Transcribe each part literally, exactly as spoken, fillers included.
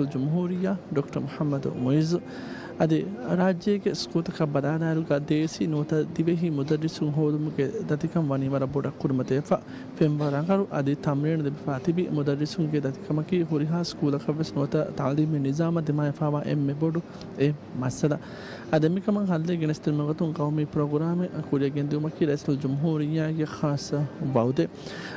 ރައީސުލްޖުމްހޫރިއްޔާ ޑޮކްޓަރ މުޙައްމަދު މުޢިއްޒު. އަދި ރާއްޖޭގެ ސްކޫލްތަކަށް ބަލާލާއިރުގަ ދޭސީ ނުވަތަ ދިވެހި މުދައްރިސުން ހޯދުމުގެ ދަތިކަން ވަނީ ވަރަށް ބޮޑަށް ކުރިމަތިވެފަ. ފެންވަރު ރަނގަޅު އަދި ތަމްރީނު ލިބިފާ ތިބި މުދައްރިސުންގެ ދަތިކަމަކީ ހުރިހާ ސްކޫލަކަށްވެސް ނުވަތަ ތަޢުލީމީ ނިޒާމަށް ދިމާވެފާވާ އެންމެ ބޮޑު އެއް މައްސަލަ. އަދި މިކަމަށް ހައްލެއް ގެނެސްދިނުމުގެ ގޮތުން ގައުމީ ޕްރޮގްރާމެއް ކުރިއަށް ގެންދިއުމަކީ ރައީސުލްޖުމްހޫރިއްޔާގެ ޚާއްޞަ ވަޢުދެއް.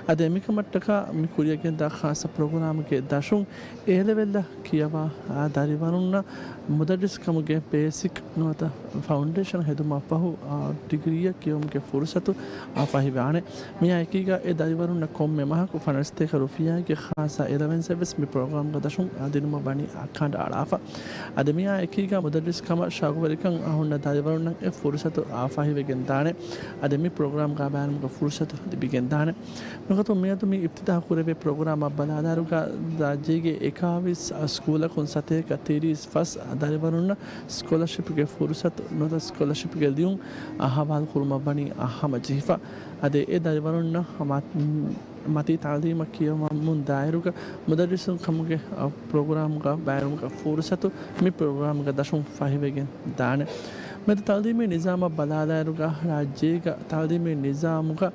އަދި މިކަމަށްޓަކާ މި ކުރިއަށް ގެންދާ ޚާއްޞަ ޕްރޮގްރާމްގެ ދަށުން އޭ ލެވެލްއަށް ކިޔަވާ، އާ، ދަރިވަރުންނަށް މުދައްރިސް ކަމުގެ ބޭސިކް ނުވަތަ ފައުންޑޭޝަން ހެދުމަށްފަހު، އާ، ޑިގްރީއެއް ކިޔެވުމުގެ ފުރުޞަތު، އާ، ފަހިވާނެ. މިއާ އެކީގަ އެ ދަރިވަރުންނަށް ކޮންމެ މަހަކު ފަނަރަސްތޭކަ ރުފިޔާގެ ޚާއްޞަ އެލަވެންސެއް ވެސް މި ޕްރޮގްރާމްގަ ދަށުން، އާ، ދިނުމަށް ވަނީ، އާ، ކަނޑައަޅާފަ. އަދި މިއާ އެކީގަ މުދައްރިސް ކަމަށް ޝައުގުވެރިކަން އަ، ހުންނަ ދަރިވަރުންނަށް އެ ފުރުޞަތު، އާ، ފަހިވެގެން ދާނެ. އަދި މި ޕްރޮގްރާމްގަ ބައިނުމުގެ ފުރުޞަތު ލިބިގެން ދާނެ. މިގޮތުން މިއަދު މި އިފްތިތާޙު ކުރެވޭ ޕްރޮގްރާމަށް ބަލާލާއިރުގަ ރާއްޖޭގެ އެކާވީސް ސްކޫލަކުން ސަތޭކަ ތިރީސް ފަސް ދަރިވަރުންނަށް ސްކޮލަޝިޕްގެ ފުރުސަތު ނުވަތަ ސްކޮލަޝިޕްގެ ލިޔުން ހަވާލުކުރުމަށް ވަނީ ހަމަޖެހިފަ. އަދި އެ ދަރިވަރުންނަށް މަ-، މަތީ ތަޢުލީމަށް ކިޔަވަމުން ދާއިރުގަ މުދައްރިސުން ކަމުގެ ޕްރޮގްރާމްގަ ބައިވެރިވުމުގެ ފުރުސަތު މި ޕްރޮގްރާމްގަ ދަށުން ފަހިވެގެން ދާނެ. މިއަދު ތަޢުލީމީ ނިޒާމަށް ބަލާލާއިރުގަ ރާއްޖޭގަ ތަޢުލީމީ ނިޒާމުގަ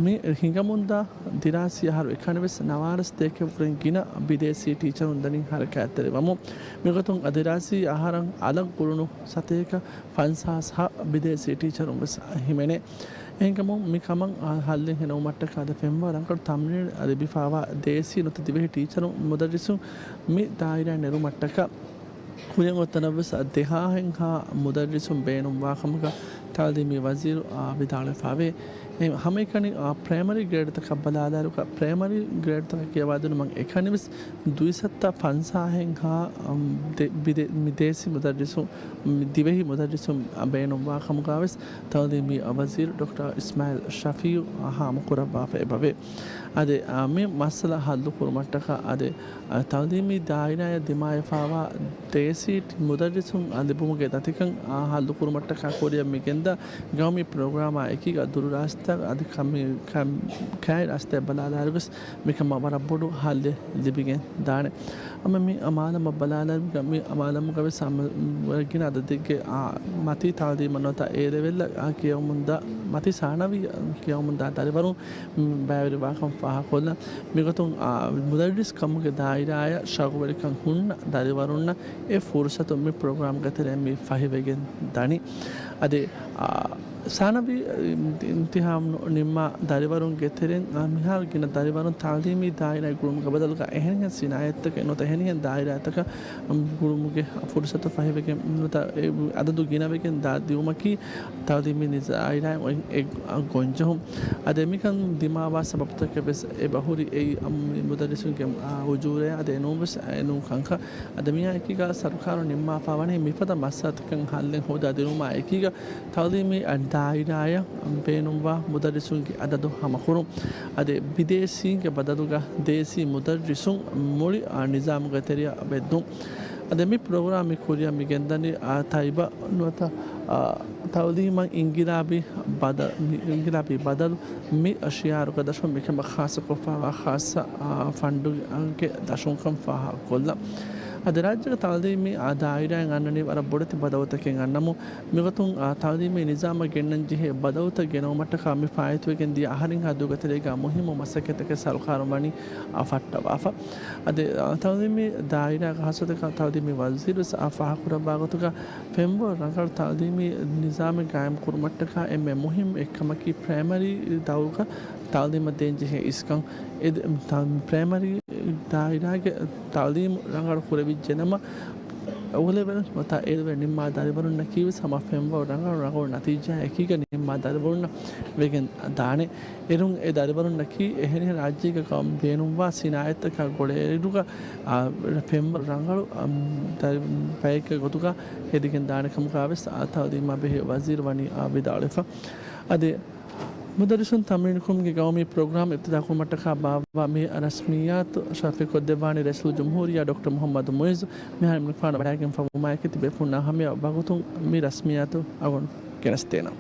މި ހިނގަމުންދާ ދިރާސީ އަހަރު އެކަނިވެސް ނަވާރަސްތޭކައަށްވުރެން ގިނަ ބިދޭސީ ޓީޗަރުން ދަނީ ހަރަކާތްތެރިވަމުން. މިގޮތުން އަ ދިރާސީ އަހަރަށް އަލަށް ގުޅުނު ސަތޭކަ ފަންސާސް ހަ ބިދޭސީ ޓީޗަރުން ވެސް ހިމެނޭ. އެހެންކަމުން މި ކަމަށް އަ ހައްލެއް ހެނައުމަށްޓަކާ އަދި ފެންވަރު ރަނގަޅު ތަމްރީނު ލިބިފާވާ ދޭސީ ނުވަތަ ދިވެހި ޓީޗަރުން މުދައްރިސުން މި ދާއިރާއަށް ނެރުމަށްޓަކާ ކުރިއަށް އޮތް ތަނަށްވެސް ދެހާހެއްހާ މުދައްރިސުން ބޭނުންވާ ކަމަކަށް ތަޢުލީމީ ވަޒީރު، އާ، ވިދާޅުވެފައިވޭ. އެ ހަމައެކަނި، އާ، ޕްރައިމަރީ ގްރޭޑްތަކަށް ބަލާލާއިރުގަ ޕްރައިމަރީ ގްރޭޑްތަކަށް ކިޔަވާދިނުމަށް އެކަނިވެސް ދުއިސައްތަ ފަންސާހެއްހާ، އަމް، ދެ-، ބިދެ-، މި ދޭސީ މުދައްރިސުން، މި ދިވެހި މުދައްރިސުން ބޭނުންވާ ކަމުގަވެސް ތަޢުލީމީ ވަޒީރު ޑޮކްޓަރ އިސްމާއިލް ޝަފީޢު ހާމަކުރައްވާފަ އެބަވޭ. އަދި، އާ، މި މައްސަލަ ހައްލުކުރުމަށްޓަކާ އަދި، އާ، ތަޢުލީމީ ދާއިރާއަށް ދިމާވެފާވާ ދޭސީ މުދައްރިސުން، އާ، ލިބުމުގެ ދަތިކަން، އާ، ހައްލުކުރުމަށްޓަކާ ކުރިއަށް މި ގެންދާ ގައުމީ ޕްރޮގްރާމާ އެކީގަ ދުރު ރާސްތައް އަދި ކަމި-، ކަން-، ކައިރި ރާސްތައް ބަލާލާއިރުވެސް މިކަމަށް ވަރަށް ބޮޑު ހައްލެއް ލިބިގެން ދާނެ. އަމަ މި މާލަމަށް ބަލާލާއިރުގަ މި މާލަމުގަވެސް ހަމަ ގިނަ އަދަދެއްގެ، އާ، މަތީ ތަޢުލީމަށް ނުވަތަ އޭ ލެވެލްއަށް، އާ، ކިޔަވަމުންދާ، މަތީ ސާނަވީ ކިޔަވަމުންދާ ދަރިވަރުން ބައިވެރިވާކަން ފާހަގަކޮށްލަން. މިގޮތުން، އާ، މުދައްރިސް ކަމުގެ ދާއިރާއަށް ޝައުގުވެރިކަން ހުންނަ ދަރިވަރުންނަށް އެ ފުރުސަތު މި ޕްރޮގްރާމްގެ ތެރެއިން މި ފަހިވެގެން ދަނީ. އަދި، އާ، ސާނަވީ އިމްތި-، އިމްތިހާނު ނިންމާ ދަރިވަރުންގެ ތެރެއިން، އާ، މިހާރު ގިނަ ދަރިވަރުން ތަޢުލީމީ ދާއިރާއަށް ގުޅުމުގެ ބަދަލުގަ އެހެނިހެން ސިނާއަތްތަކަށް ނުވަތަ އެހެނިހެން ދާއިރާތަކަށް ގުޅުމުގެ ފުރުސަތު ފަހިވެގެން ނުވަތަ އެ އަދަދު ގިނަވެގެން ދާ ދިއުމަކީ ތަޢުލީމީ ދާއިރާއަށް އޮތް އެއް ގޮންޖެހުން. އަދި މިކަން ދިމާވާ ސަބަބުތަކެއް ވެސް އެބަހުރި އެއީ އަ، މުދައްރިސުންގެ، އާ، އުޖޫރައާ އަދި އެނޫން ވެސް އެނޫން ކަންކަން. އަދި މިއާ އެކީގަ ސަރުކާރުން ނިންމާފާވަނީ މިފަދަ މައްސަލަތަކަށް ހައްލެއް ހޯދާ ދިނުމާ އެކީގަ ތަޢުލީމީ ދާއިރާއަށް ބޭނުންވާ މުދައްރިސުންގެ އަދަދު ހަމަކުރުން. އަދި ބިދޭސީންގެ ބަދަލުގަ ދޭސީ މުދައްރިސުން މުޅި، އާ، ނިޒާމުގެ ތެރެއަށް ވެއްދުން. އަދި މި ޕްރޮގްރާމް މި ކުރިއަށް މި ގެންދަނީ، އާ، ތައިބަ ނުވަތަ، އާ، ތަޢުލީމަށް އިންގިލާބީ ބަދަ-، މި އިންގިލާބީ ބަދަލު މި ޝިޢާރުގަ ދަށުން މިކަމަށް ޚާއްޞަކޮށްފައިވާ ޚާއްޞަ، އާ، ފަންޑުގެ ދަށުންކަން ފާހަގަކޮށްލަން. އަދި ރާއްޖޭގެ ތަޢުލީމީ، އާ، ދާއިރާއިން އަންނަނީ ވަރަށް ބޮޑެތި ބަދަލުތަކެއް އަންނަމުން، މިގޮތުން، އާ، ތަޢުލީމީ ނިޒާމަށް ގެންނަން ޖެހޭ ބަދަލުތައް ގެނައުމަށްޓަކާ މި ފާއިތުވެގެން ދިޔަ އަހަރެއްހާ ދުވަހުގެ ތެރޭގަ މުހިއްމު މަސައްކަތްތަކެއް ސަރުކާރުން ވަނީ، އާ، ފައްޓަވާފަ. އަދި، އާ، ތަޢުލީމީ ދާއިރާގެ ޚާއްޞަކޮށް ތަޢުލީމީ ވަޒީރު ވެސް އާ ފާހަގަކުރައްވާ ގޮތުގަ ފެންވަރު ރަނގަޅު ތަޢުލީމީ ނިޒާމެއް ގާއިމް ކުރުމަށްޓަކާ އެންމެ މުހިއްމު އެއްކަމަކީ ޕްރައިމަރީ ދައުރުގަ ތަޢުލީމަށް ދޭންޖެހޭ އިސްކަން. އެ ދ-، ތަ-، ޕްރައިމަރީ ދާއިރާގެ ތަޢުލީމު ރަނގަޅު ކުރެވިއްޖެނަމަ، އޯ ލެވެލް ނުވަތަ އޭ ލެވެލް ނިންމާ ދަރިވަރުންނަކީވެސް ހަމަ ފެންވަރު ރަނގަޅު، ރަނގަޅު ނަތީޖާއެކީގަ ނިންމާ ދަރިވަރުންނަށް ވެގެން ދާނެ. އޭރުން އެ ދަރިވަރުންނަކީ އެހެނިހެން ރާއްޖޭގަ ކަމަށް ބޭނުންވާ ސިނާއަތްތަކާ ގުޅޭއިރުގަ، އާ، ފެންވަރު ރަނގަޅު، އަ، ދަރި-، ބައެއްގެ ގޮތުގަ ހެދިގެން ދާނެ ކަމުގަވެސް އާ ތަޢުލީމާ ބެހޭ ވަޒީރު ވަނީ އާ ވިދާޅުވެފަ. އަދި މުދައްރިސުން ތަމްރީނުކުރުމުގެ ގައުމީ ޕްރޮގްރާމް އިފްތިތާޙްކުރުމަށްޓަކާ ބާއްވާ މި ރަސްމިއްޔާތު ޝަރަފްކޮށްދެއްވާނީ ރައީސުލްޖުމްހޫރިއްޔާ ޑޮކްޓަރ މުޙައްމަދު މުޢިއްޒު. މިހާރު އެމަނިކުފާނު ވަޑައިގެންފަވުމާއެކީ ތިބޭފުޅުންނާ ހަމަޔަށް ވަގުތުން މި ރަސްމިއްޔާތު އަޅުގަނޑު ގެނެސްދޭނަން.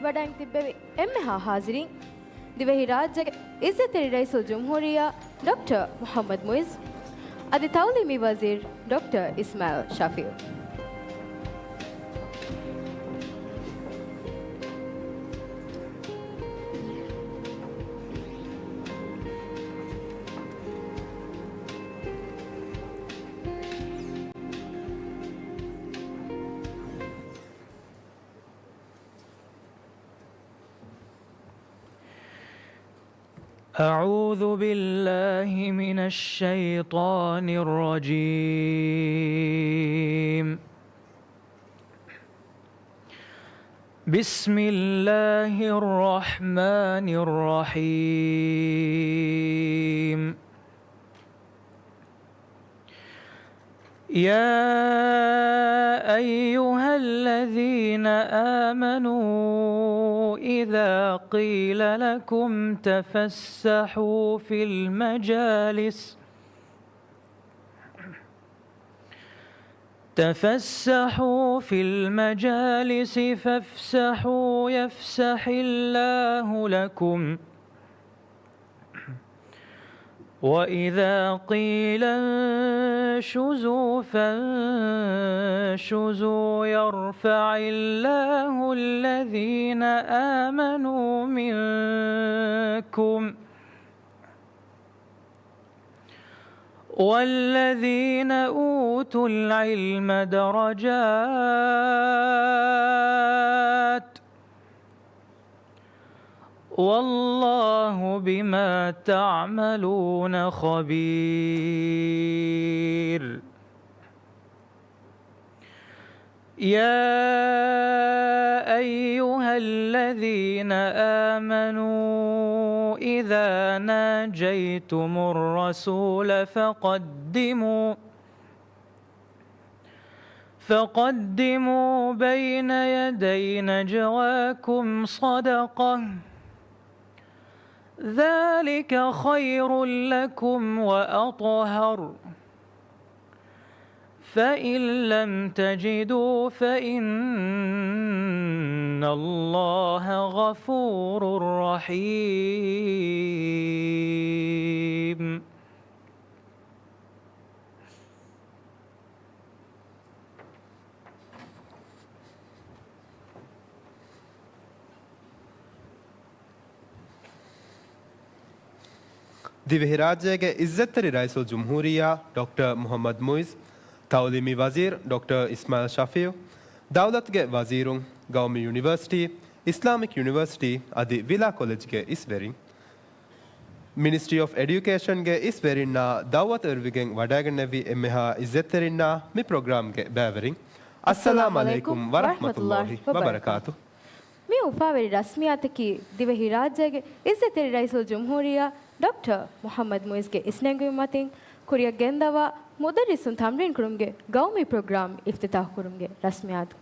ވަޑައިން ތިއްބެވި އެންމެހާ ހާޒިރީން، ދިވެހިރާއްޖޭގެ އިއްޒަތްތެރި ރައީސުލްޖުމްހޫރިއްޔާ ޑޮކްޓަރ މުޙައްމަދު މުޢިއްޒު، އަދި ތަޢުލީމީ ވަޒީރު ޑޮކްޓަރ އިސްމާޢީލް ޝަފީޢު. أعوذ بالله من الشيطان الرجيم. بسم الله الرحمن الرحيم. يا أيها الذين آمنوا إذا قيل لكم تفسحوا في المجالس، تفسحوا في المجالس فافسحوا يفسح الله لكم، وإذا قيل انشزوا فانشزوا يرفع الله الذين آمنوا منكم والذين أوتوا العلم درجات، والله بما تعملون خبير. يا أيها الذين آمنوا إذا ناجيتم الرسول فقدموا فقدموا بين يدي نجواكم صدقة، ذلك خير لكم وأطهر، فإن لم تجدوا فإن الله غفور رحيم. ދިވެހިރާއްޖޭގެ އިއްޒަތްތެރި ރައީސުލްޖުމްހޫރިއްޔާ ޑޮކްޓަރ މުޙައްމަދު މުޢިއްޒު، ތަޢުލީމީ ވަޒީރު ޑޮކްޓަރ އިސްމާޢީލް ޝަފީޢު، ދައުލަތުގެ ވަޒީރުން، ގައުމީ ޔުނިވަރސިޓީ، އިސްލާމިކް ޔުނިވަރސިޓީ އަދި ވިލާ ކޮލެޖްގެ އިސްވެރިން، މިނިސްޓްރީ އޮފް އެޑިއުކޭޝަންގެ އިސްވެރިންނާ ދައުވަތު އެރުވިގެން ވަޑައިގެންނެވި އެންމެހާ އިއްޒަތްތެރިންނާ މި ޕްރޮގްރާމްގެ ބައިވެރިން، އައްސަލާމު އައްސަލާމު ޢަލައިކުމް ޢަލައިކުމް ވަރަޙްމަތުﷲ ވަރަޙްމަތުﷲ ވަބަރަކާތު. ވަބަރަކާތު. މި އުފާވެރި ރަސްމިއްޔާތަކީ ދިވެހިރާއްޖޭގެ އިއްޒަތްތެރި ރައީސުލްޖުމްހޫރިއްޔާ ޑޮކްޓަރ މުޙައްމަދު މުޢިއްޒުގެ އިސްނެންގެވި މަތިން ކުރިއަށް ގެންދަވާ މުދައްރިސުން ތަމްރީން ކުރުމުގެ ގައުމީ ޕްރޮގްރާމް އިފްތިތާޙު ކުރުމުގެ ރަސްމިއްޔާތު.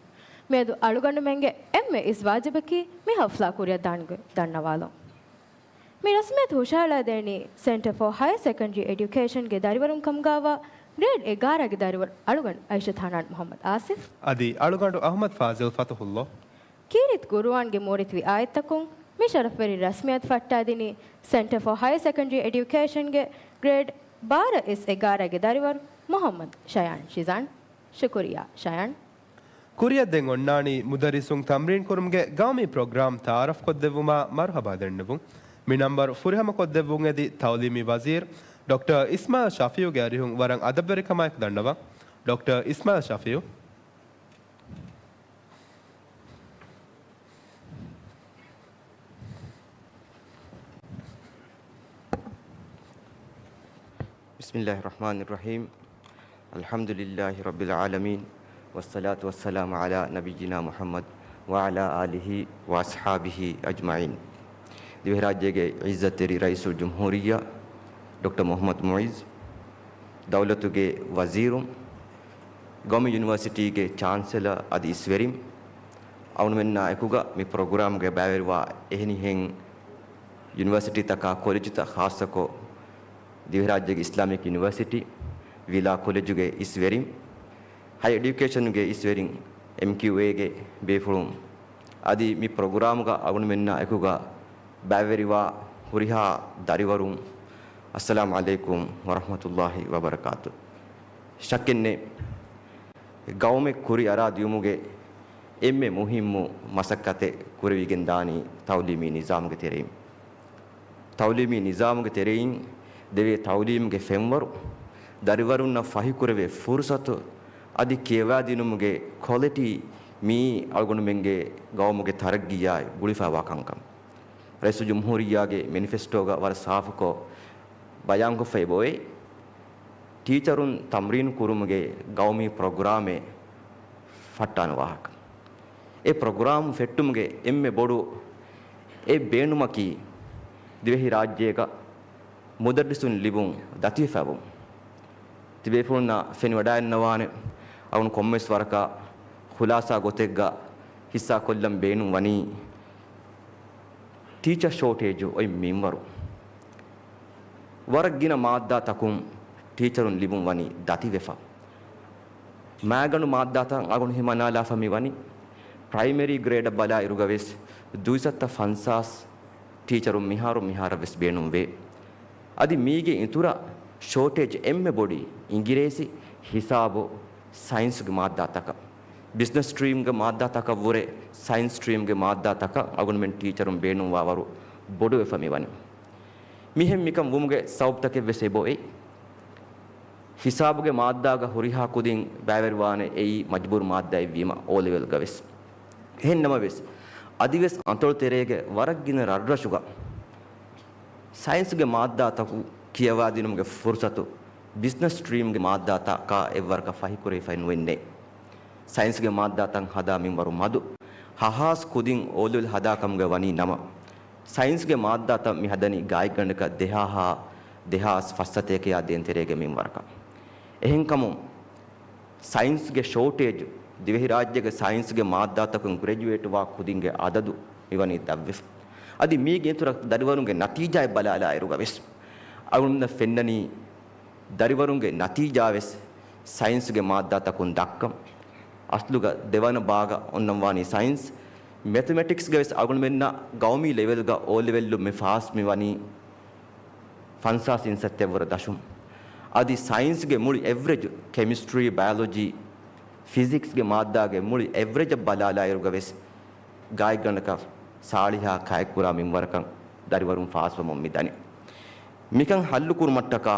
މިއަދު އަޅުގަނޑުމެންގެ އެންމެ އިސް ވާޖިބަކީ މި ހަފްލާ ކުރިއަށް ދާން ގޮތް ދަންނަވާލުން. މި ރަސްމިއްޔާތު ހުށަހަޅައިދޭނީ ސެންޓަރ ފޯ ހަޔަރ ސެކަންޑަރީ އެޑިއުކޭޝަންގެ ދަރިވަރުން ކަމުގައިވާ ގްރޭޑް އެގާރަ ގެ ދަރިވަރު އަޅުގަނޑު އައިޝަތު ހަނާން މުޙައްމަދު އާސިފް. އަދި އަޅުގަނޑު އަޙްމަދު ފާޒިލް ފަތުޙުﷲ. ކީރިތި ޤުރުއާންގެ މޫރިތިވި އާޔަތްތަކުން މި ޝަރަފްވެރި ރަސްމިއްޔާތު ފައްޓާދިނީ ސެންޓަރ ފޯ ހަޔަރ ސެކަންޑަރީ އެޑިއުކޭޝަންގެ ގްރޭޑް ބާރަ އިސް އެގާރަ ގެ ދަރިވަރު މުޙައްމަދު ޝަޔާން ޝިޒާން. ޝުކުރިއްޔާ ޝަޔާން. ކުރިއަށް ދެން އޮންނާނީ މުދައްރިސުން ތަމްރީން ކުރުމުގެ ގައުމީ ޕްރޮގްރާމް ތަޢާރަފް ކޮށްދެއްވުމަށް މަރުޙަބާ ދެންނެވުން. މި ނަންބަރު ފުރިހަމަ ކޮށްދެއްވުން އެދި ތަޢުލީމީ ވަޒީރު ޑޮކްޓަރ އިސްމާޢީލް ޝަފީޢުގެ އަރިހުން ވަރަށް އަދަބުވެރިކަމާއެކު ދަންނަވަން. ޑޮކްޓަރ އިސްމާޢީލް ޝަފީޢު. بسم الله الرحمن الرحيم. الحمد لله رب العالمين. والصلاة والسلام على نبينا محمد وعلى آله وأصحابه أجمعين. ދިވެހިރާއްޖޭގެ އިއްޒަތްތެރި ރައީސުލްޖުމްހޫރިއްޔާ ޑޮކްޓަރ މުޙައްމަދު މުޢިއްޒު، ދައުލަތުގެ ވަޒީރުން، ގައުމީ ޔުނިވަރސިޓީގެ ޗާންސެލަރ އަދި އިސްވެރިން، އަޅުގަނޑުމެންނާ އެކުގަ މި ޕްރޮގްރާމްގަ ބައިވެރިވާ އެހެނިހެން ޔުނިވަރސިޓީތަކާ ކޮލެޖުތައް، ޚާއްޞަކޮށް ދިވެހިރާއްޖޭގެ އިސްލާމިކް ޔުނިވަރސިޓީ، ވިލާ ކޮލެޖުގެ އިސްވެރިން، ހަޔަރ އެޑިއުކޭޝަނުގެ އިސްވެރިން، އެމްކިއުއޭގެ ބޭފުޅުން، އަދި މި ޕްރޮގްރާމްގަ އަޅުގަނޑުމެންނާ އެކުގަ ބައިވެރިވާ ހުރިހާ ދަރިވަރުން، އައްސަލާމް ޢަލައިކުމް ވަރަޙްމަތުﷲި ވަބަރަކާތު. ޝައްކެއްނެތް، ގައުމެއް ކުރިއަރާ ދިޔުމުގެ އެންމެ މުހިއްމު މަސައްކަތެއް ކުރެވިގެން ދާނީ ތަޢުލީމީ ނިޒާމުގެ ތެރެއިން. ތަޢުލީމީ ނިޒާމުގެ ތެރެއިން ދެވޭ ތަޢުލީމުގެ ފެންވަރު، ދަރިވަރުންނަށް ފަހިކުރެވޭ ފުރުޞަތު، އަދި ކިޔަވާދިނުމުގެ ކޮލިޓީ، މިއީ އަޅުގަނޑުމެންގެ ގައުމުގެ ތަރައްގީއާއި ގުޅިފައިވާ ކަންކަން. ރައީސުލްޖުމްހޫރިއްޔާގެ މެނިފެސްޓޯގަ ވަރަށް ސާފުކޮށް ބަޔާންކޮށްފައި އެބައޮތް، ޓީޗަރުން ތަމްރީނު ކުރުމުގެ ގައުމީ ޕްރޮގްރާމެއް ފައްޓާނެ ވާހަކަ. އެ ޕްރޮގްރާމް ފެއްޓުމުގެ އެންމެ ބޮޑު އެއް ބޭނުމަކީ، ދިވެހި ރާއްޖޭގަ މުދައްރިސުން ލިބުން ދަތިވެފަވުން. ތިބޭފުޅުންނަށް ފެނިވަޑައިގަންނަވާނެ، އަޅުން ކޮންމެސް ވަރަކަށް ޚުލާސާ ގޮތެއްގަ ހިއްސާކޮށްލަން ބޭނުން ވަނީ، ޓީޗަރ ޝޯޓޭޖު އޮތް މިންވަރު. ވަރަށް ގިނަ މާއްދާތަކުން ޓީޗަރުން ލިބުން ވަނީ ދަތިވެފަ. މާގަނޑު މާއްދާތައް އަޅުގަނޑު ހިމަނާލާފަ މި ވަނީ. ޕްރައިމަރީ ގްރޭޑަށް ބަލާއިރުގަ ވެސް ދުއިސައްތަ ފަންސާސް ޓީޗަރުން މިހާރު މިހާރަށް ވެސް ބޭނުންވޭ. އަދި މީގެ އިތުރަށް ޝޯޓޭޖް އެންމެ ބޮޑީ އިނގިރޭސި، ހިސާބު، ސައިންސްގެ މާއްދާތަކަށް، ބިޒްނަސް ސްޓްރީމްގެ މާއްދާތަކަށްވުރެ ސައިންސް ސްޓްރީމްގެ މާއްދާތަކަށް އަޅުގަނޑުމެން ޓީޗަރުން ބޭނުންވާވަރު ބޮޑުވެފަ މިވަނީ. މިހެން މިކަން ވުމުގެ ސަބަބުތަކެއް ވެސް އެބައޮތް. ހިސާބުގެ މާއްދާގަ ހުރިހާ ކުދިން ބައިވެރިވާނެ އެއީ މަޖުބޫރު މާއްދާއެއްވީމަ އޯލެވެލްގަ ވެސް. އެހެން ނަމަވެސް، އަދިވެސް އަތޮޅު ތެރޭގެ ވަރަށް ގިނަ ރަށްރަށުގަ ސައިންސްގެ މާއްދާތަކު ކިޔަވާދިނުމުގެ ފުރުސަތު ބިޒްނަސް ސްޓްރީމްގެ މާއްދާތަކާ އެއްވަރަކަށް ފަހިކުރެވިފައެއް ނުވެންނޭ. ސައިންސްގެ މާއްދާތައް ހަދާ މިންވަރު މަދު، ހަހާސް ކުދިން އޯލެވެލް ހަދާކަމުގަ ވަނީ ނަމަ، ސައިންސްގެ މާއްދާތައް މި ހަދަނީ ގާތްގަނޑަކަށް ދެހާހާ ދެހާސް ފައްސަތޭކަޔާ ދޭން ތެރޭގެ މިންވަރަކަށް. އެހެންކަމުން، ސައިންސްގެ ޝޯޓޭޖު، ދިވެހިރާއްޖޭގެ ސައިންސްގެ މާއްދާތަކުން ގްރެޖުއޭޓްވާ ކުދިންގެ އަދަދު މިވަނީ ދަށްވެފަ. އަދި މީގެ އިތުރަށް ދަރިވަރުންގެ ނަތީޖާއެއް ބަލާލާއިރުގަ ވެސް، އަޅުގަނޑުމެންނަށް ފެންނަނީ، ދަރިވަރުންގެ ނަތީޖާ ވެސް ސައިންސްގެ މާއްދާތަކުން ދަށްކަން. އަސްލުގަ ދެވަނަ ބާގަ އޮންނަންވާނީ ސައިންސް. މެތަމެޓިކްސްގަ ވެސް އަޅުގަނޑުމެންނަށް ގައުމީ ލެވެލްގަ އޯލެވެލް މި ފާސް މިވަނީ ފަންސާސް އިންސައްތައެއްވުރެ ދަށުން. އަދި ސައިންސްގެ މުޅި އެވްރެޖް، ކެމިސްޓްރީ، ބަޔޮލޮޖީ، ފިޒިކްސްގެ މާއްދާގެ މުޅި އެވްރެޖަށް ބަލާލާއިރުގަ ވެސް، ގާތްގަނޑަކަށް ސާޅީހާ ގާތްކުރާ މިންވަރަކަށް ދަރިވަރުން ފާސްވަމުން މި ދަނީ. މިކަން ހައްލު ކުރުމަށްޓަކާ،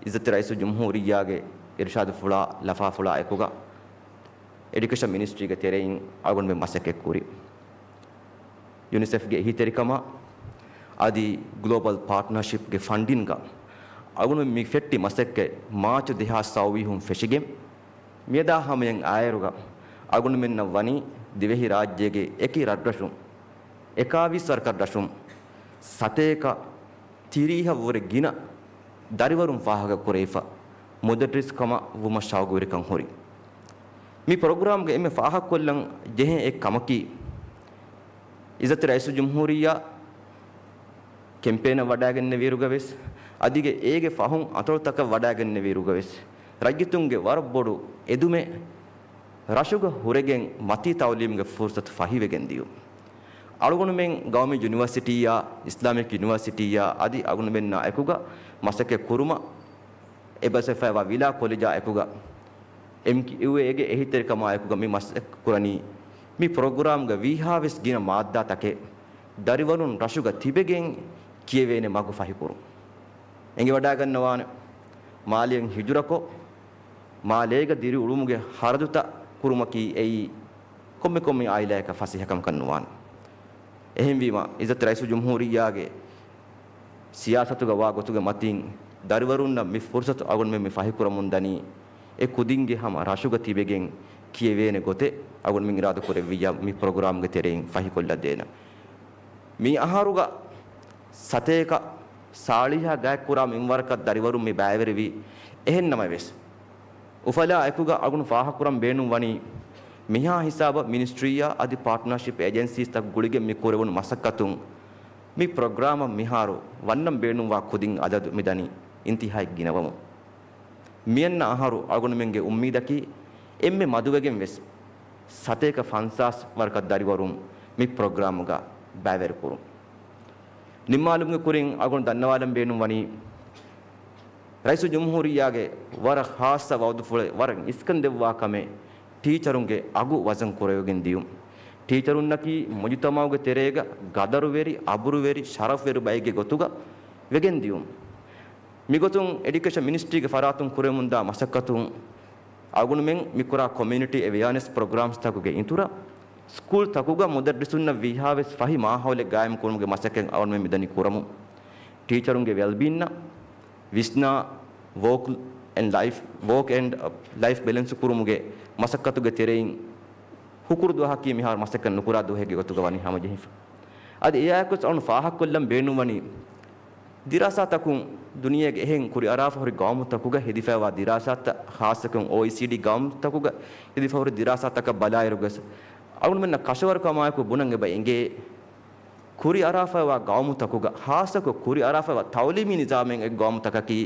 އިއްޒަތްތެރި ރައީސުލްޖުމްހޫރިއްޔާގެ އިރުޝާދުފުޅާ ލަފާފުޅާ އެކުގަ، އެޑިއުކޭޝަން މިނިސްޓްރީގެ ތެރެއިން އަޅުގަނޑުމެން މަސައްކަތް ކުރި. ޔުނިސެފްގެ އެހީތެރިކަމާ އަދި ގްލޯބަލް ޕާޓްނަރޝިޕްގެ ފަންޑިންގ އަޅުގަނޑުމެން މި ފެއްޓި މަސައްކަތް މާޗު ދެހާސް ސައުވީހުން ފެށިގެން، މިއަދާ ހަމަޔަށް އާއިރުގަ އަޅުގަނޑުމެންނަށް ވަނީ ދިވެހިރާއްޖޭގެ އެކި ރަށްރަށުން، އެކާވީސް ވަރަކަށް ރަށުން ސަތޭކަ ތިރީހަށްވުރެ ގިނަ ދަރިވަރުން ފާހަގަ ކުރެވިފަ، މުދައްރިސް ކަމަށް ވުމަށް ޝައުގުވެރިކަން ހުރި. މި ޕްރޮގްރާމްގެ އެންމެ ފާހަގަކޮށްލަން ޖެހޭ އެއް ކަމަކީ، އިއްޒަތްތެރި ރައީސުލްޖުމްހޫރިއްޔާ ކެމްޕޭނަށް ވަޑައިގެންނެވިއިރުގަ ވެސް، އަދިގެ އޭގެ ފަހުން އަތޮޅުތަކަށް ވަޑައިގެންނެވިއިރުގަ ވެސް، ރައްޔިތުންގެ ވަރަށް ބޮޑު އެދުމެއް ރަށުގަ ހުރެގެން މަތީ ތައުލީމުގެ ފުރުސަތު ފަހިވެގެން ދިޔުން. އަޅުގަނޑުމެން ގައުމީ ޔުނިވަރސިޓީއާ، އިސްލާމިކް ޔުނިވަރސިޓީއާ އަދި އަޅުގަނޑުމެންނާ އެކުގަ މަސައްކަތް ކުރުމަށް އެބަސެފައިވާ ވިލާ ކޮލެޖާ އެކުގަ، އެމްކިއުއޭގެ އެހީތެރިކަމާ އެކުގަ މި މަސައްކަތް ކުރަނީ، މި ޕްރޮގްރާމްގަ ވީހާވެސް ގިނަ މާއްދާތަކެއް ދަރިވަރުން ރަށުގަ ތިބެގެން ކިޔެވޭނެ މަގު ފަހިކުރުން. އެނގިވަޑައިގަންނަވާނެ، މާލެއިން ހިޖުރަކޮށް، މާލޭގަ ދިރިއުޅުމުގެ ހަރަދުތައް ކުރުމަކީ އެއީ ކޮންމެ ކޮންމެ އާއިލާއަކަށް ފަސޭހަކަމަކަށް ނުވާނެ. އެހެންވީމަ، އިއްޒަތްތެރި ރައީސުލްޖުމްހޫރިއްޔާގެ ސިޔާސަތުގަ ވާ ގޮތުގެ މަތިން، ދަރިވަރުންނަށް މި ފުރުސަތު އަޅުގަނޑުމެން މި ފަހިކުރަމުން ދަނީ، އެ ކުދިންގެ ހަމަ ރަށުގަ ތިބެގެން ކިޔެވޭނެ ގޮތެއް އަޅުގަނޑުމެން އިރާދަ ކުރެއްވިއްޔާ މި ޕްރޮގްރާމްގެ ތެރެއިން ފަހިކޮށްލަދޭނަން. މި އަހަރުގަ ސަތޭކަ ސާޅީހާ ގާތްކުރާ މިންވަރަކަށް ދަރިވަރުން މި ބައިވެރިވި. އެހެން ނަމަވެސް، އުފަލާ އެކުގަ އަޅުގަނޑު ފާހަގަކުރަން ބޭނުން ވަނީ، މިހާ ހިސާބަށް މިނިސްޓްރީއާ އަދި ޕާޓްނަރޝިޕް އޭޖެންސީސްތަކުގެ ގުޅިގެން މި ކުރެވުނު މަސައްކަތުން މި ޕްރޮގްރާމަށް މިހާރު ވަންނަން ބޭނުންވާ ކުދިން އަދަދު މިދަނީ އިންތިހާއަށް ގިނަވަމުން. މިއަންނަ އަހަރު އަޅުގަނޑުމެންގެ އުއްމީދަކީ، އެންމެ މަދުވެގެން ވެސް ސަތޭކަ ފަންސާސް ވަރަކަށް ދަރިވަރުން މި ޕްރޮގްރާމުގަ ބައިވެރިކުރުން. ނިންމާލުމުގެ ކުރިން އަޅުގަނޑު ދަންނަވާލަން ބޭނުންވަނީ، ރައީސުލްޖުމްހޫރިއްޔާގެ ވަރަށް ޚާއްޞަ ވަޢުދުފުޅެއް ވަރަށް އިސްކަން ދެއްވާ ކަމެއް، ޓީޗަރުންގެ އަގު ވަޒަން ކުރެވިގެން ދިޔުން. ޓީޗަރުންނަކީ މުޖުތަމަޢުގެ ތެރޭގަ ގަދަރުވެރި، އަބުރުވެރި، ޝަރަފްވެރި ބައެއްގެ ގޮތުގަ ވެގެން ދިޔުން. މިގޮތުން އެޑިއުކޭޝަން މިނިސްޓްރީގެ ފަރާތުން ކުރެވެމުންދާ މަސައްކަތުން އަޅުގަނޑުމެން މިކުރާ ކޮމިއުނިޓީ އެވެއާނެސް ޕްރޮގްރާމްސްތަކުގެ އިތުރަށް، ސްކޫލްތަކުގަ މުދައްރިސުންނަށް ވީހާވެސް ފަހި މާހައުލެއް ގާއިމްކުރުމުގެ މަސައްކަތް އަޅުގަނޑުމެން މިދަނީ ކުރަމުން. ޓީޗަރުންގެ ވެލްބީންއަށް ވިސްނާ، ވޯކް އެންޑް ލައިފް، ވޯކް އެންޑް ލައިފް ބެލެންސް ކުރުމުގެ މަސައްކަތުގެ ތެރެއިން ހުކުރު ދުވަހަކީ މިހާރު މަސައްކަތް ނުކުރާ ދުވަހެއްގެ ގޮތުގަ ވަނީ ހަމަޖެހިފަ. އަދި އެއާއެކުވެސް އަޅުން ފާހަގަކޮށްލަން ބޭނުންވަނީ، ދިރާސާތަކުން ދުނިޔޭގެ އެހެން ކުރިއަރާފަ ހުރި ގައުމުތަކުގަ ހެދިފައިވާ ދިރާސާތައް، ޚާއްޞަކޮށް އޯއީސީޑީ ގައުމުތަކުގަ ހެދިފަ ހުރި ދިރާސާތަކަށް ބަލާއިރުވެސް، އަޅުގަނޑުމެންނަށް ކަށަވަރުކަމާއެކު ބުނަން އެބަ އެނގޭ، ކުރިއަރާފައިވާ ގައުމުތަކުގަ، ޚާއްޞަކޮށް ކުރިއަރާފައިވާ ތައުލީމީ ނިޒާމެއް އެއް ގައުމުތަކަކީ،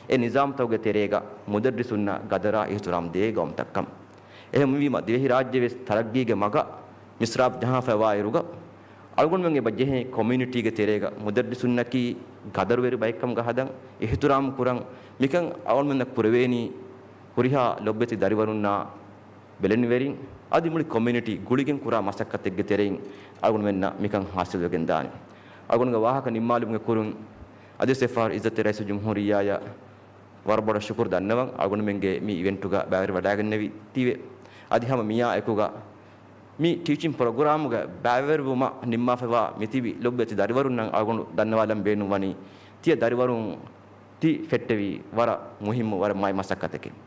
އެ ނިޒާމުތަކުގެ ތެރޭގަ މުދައްރިސުންނަށް ގަދަރާ އިޙްތިރާމް ދޭ ގައުމުތަކަކަށް. އެހެންވީމަ، ދިވެހިރާއްޖެވެސް ތަރައްގީގެ މަގަށް މިސްރާބް ޖަހާފައިވާއިރުގަ، އަޅުގަނޑުމެން އެބަ ޖެހޭ ކޮމިއުނިޓީގެ ތެރޭގަ މުދައްރިސުންނަކީ ގަދަރުވެރި ބައެއްކަމުގަ ހަދަން، އިޙްތިރާމް ކުރަން، މިކަން އަޅުގަނޑުމެންނަށް ކުރެވޭނީ ހުރިހާ ލޮބުވެތި ދަރިވަރުންނާ ބެލެނިވެރިން، އަދި މުޅި ކޮމިއުނިޓީ ގުޅިގެން ކުރާ މަސައްކަތެއްގެ ތެރެއިން އަޅުގަނޑުމެންނަށް މިކަން ހާސިލްވެގެން ދާނެ. އަޅުގަނޑުގެ ވާހަކަ ނިންމާލުމުގެ ކުރުން، އަދިވެސް އެއްފަހަރު އިއްޒަތްތެރި ރައީސުލްޖުމްހޫރިއްޔާއަށް ވަރަށް ބޮޑަށް ޝުކުރު ދަންނަވަން، އަޅުގަނޑުމެންގެ މި އިވެންޓުގަ ބައިވެރިވެވަޑައިގެންނެވި ތީވެ. އަދި ހަމަ މިއާ އެކުގަ މި ޓީޗިން ޕްރޮގްރާމުގަ ބައިވެރިވުމަށް ނިންމާފައިވާ މިތިބި ލޮބުވެތި ދަރިވަރުންނަށް އަޅުގަނޑު ދަންނަވާލަން ބޭނުންވަނީ، ތިޔަ ދަރިވަރުން ތި ފެއްޓެވީ ވަރަށް މުހިއްމު، ވަރަށް މާތް މަސައްކަތެކެއް.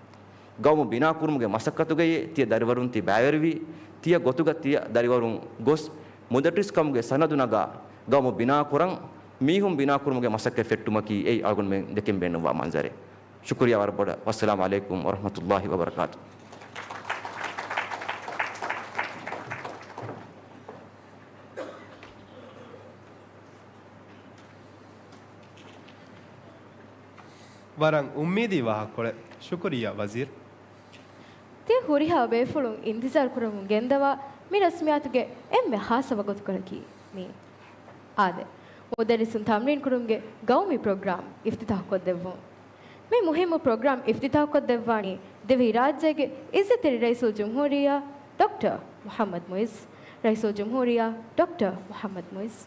ގައުމު ބިނާކުރުމުގެ މަސައްކަތުގައި ތިޔަ ދަރިވަރުން ތި ބައިވެރިވީ، ތިޔަ ގޮތުގަ ތިޔަ ދަރިވަރުން ގޮސް، މުދައްރިސްކަމުގެ ސަނަދު ނަގާ، ގައުމު ބިނާކުރަން، މީހުން ބިނާކުރުމުގެ މަސައްކަތް ފެއްޓުމަކީ އެއީ އަޅުގަނޑުމެން ދެކެން ބޭނުންވާ މަންޒަރެއް. ޝުކުރިއްޔާ ވަރަށް ބޮޑަށް. ވައްސަލާމު ޢަލައިކުމް ވަރަޙްމަތުﷲި ވަބަރަކާތު. ވަރަށް އުއްމީދީ ވާހަކަކޮޅެއް. ޝުކުރިއްޔާ ވަޒީރު. ތިޔަ ހުރިހާ ބޭފުޅުން އިންތިޒާރު ކުރަމުން ގެންދަވާ މި ރަސްމިއްޔާތުގެ އެންމެ ޚާއްޞަ ވަގުތުކޮޅަކީ މިއީ. އާދެ، މުދައްރިސުން ތަމްރީން ކުރުމުގެ ގައުމީ ޕްރޮގްރާމް އިފްތިތާޙު ކޮށްދެއްވުން. މި މުހިއްމު ޕްރޮގްރާމް އިފްތިތާޙު ކޮށްދެއްވާނީ ދިވެހިރާއްޖޭގެ އިއްޒަތްތެރި ރައީސުލްޖުމްހޫރިއްޔާ ޑޮކްޓަރ މުޙައްމަދު މުޢިއްޒު. ރައީސުލްޖުމްހޫރިއްޔާ ޑޮކްޓަރ މުޙައްމަދު މުޢިއްޒު.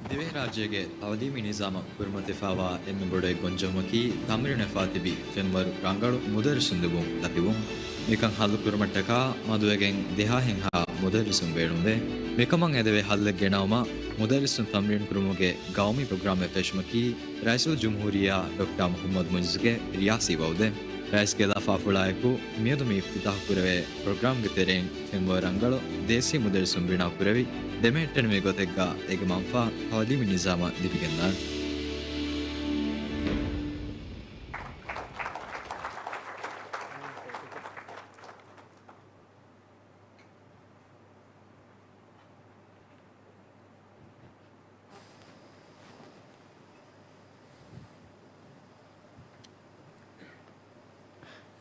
ދިވެހިރާއްޖޭގެ ތައުލީމީ ނިޒާމަށް ކުރިމަތިވެފައިވާ އެންމެ ބޮޑު އެއް ގޮންޖެހުމަކީ، ތަމްރީނު ވެފާ ތިބި ފެންވަރު ރަނގަޅު މުދައްރިސުން ލިބުން ލަތިވުން. މިކަން ހައްލު ކުރުމަށްޓަކާ މަދުވެގެން ދެހާހެއްހާ މުދައްރިސުން ބޭނުންވޭ. މިކަމަށް އެދެވޭ ހައްލެއް ގެނައުމަށް މުދައްރިސުން ތަމްރީނު ކުރުމުގެ ގައުމީ ޕްރޮގްރާމެއް ފެށުމަކީ، ރައީސުލްޖުމްހޫރިއްޔާ ޑޮކްޓަރ މުޙައްމަދު މުޢިއްޒުގެ ރިޔާސީ ވަޢުދެއް. ރައީސްގެ ލަފާފުޅާއެކު، މިއަދު މި އިފްތިތާޙު ކުރެވޭ ޕްރޮގްރާމްގެ ތެރެއިން ފެންވަރު ރަނގަޅު ދޭސީ މުދައްރިސުން ބިނާކުރެވި، ދެމެހެއްޓެނިވި ގޮތެއްގަ އޭގެ މަންފާ ތައުލީމީ ނިޒާމަށް ލިބިގެންދާނެ.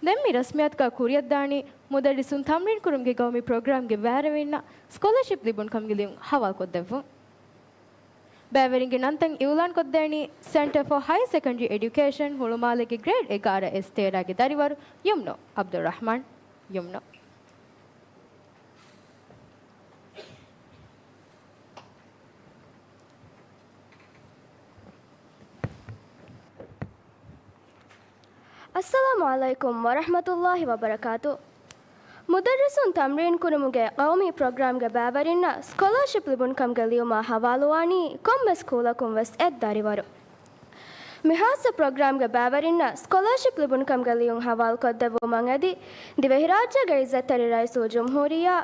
ދެން މި ރަސްމިއްޔާތުގަ ކުރިއަށްދާނީ މުދައްރިސުން ތަމްރީން ކުރުމުގެ ގައުމީ ޕްރޮގްރާމްގެ ބައިވެރިވެރިންނަށް ސްކޮލަރޝިޕް ލިބުނު ކަމުގެ ލިޔުން ހަވާލުކޮށްދެއްވުން. ބައިވެރިންގެ ނަންތައް އިއުލާންކޮށްދޭނީ ސެންޓަރ ފޯ ހަޔަރ ސެކަންޑަރީ އެޑިއުކޭޝަން ހުޅުމާލޭގެ ގްރޭޑް އެގާރަ އެސް ތޭރަގެ ދަރިވަރު ޔުމްނު ޢަބްދުއްރަޙްމާން. ޔުމްނު. އައްސަލާމު ޢަލައިކުމް ވަރަޙްމަތުﷲި ވަބަރަކާތު. މުދައްރިސުން ތަމްރީން ކުރުމުގެ ގައުމީ ޕްރޮގްރާމްގެ ބައިވެރިންނަށް ސްކޮލަރޝިޕް ލިބުނު ކަމުގެ ލިޔުމާ ހަވާލުވާނީ ކޮންމެ ސްކޫލަކުން ވެސް އެއް ދަރިވަރު. މި ޚާއްޞަ ޕްރޮގްރާމްގެ ބައިވެރިންނަށް ސްކޮލަރޝިޕް ލިބުނު ކަމުގެ ލިޔުން ހަވާލުކޮށްދެއްވުމަށް އެދި، ދިވެހިރާއްޖޭގެ އިއްޒަތްތެރި ރައީސުލްޖުމްހޫރިއްޔާ